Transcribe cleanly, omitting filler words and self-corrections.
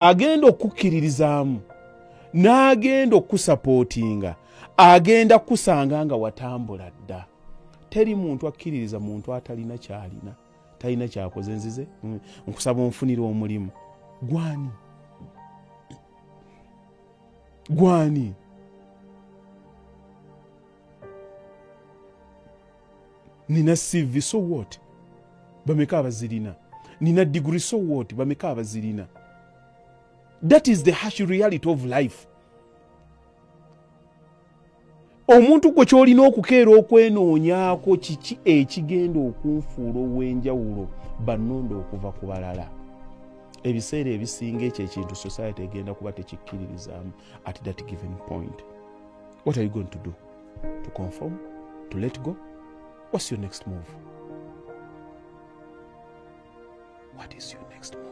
Agenda okukkiririzaamu n'agenda okukusapootinga, agenda kukusanga nga watambula dda. Teri muntu akkiririza muntu atalina kyalina, talina kyakoze. Nzize nkusaba onfunire omulimu. Gwani? Gwani? Nina CV, so what? Bameka abazirina? Nina degree, so what? Bameka abazirina? That is the harsh reality of life. Omuntu gwe kyolina okukeera okwenoonyaako, kiki ekigenda okunfuula ow'enjawulo, bannonda okuva ku balala? Ebiseera ebisinga ekyo ekintu society egenda kuba tekikkiririzaamu. At that given point, what are you going to do? To conform? To let go? What's your next move? What is your next move?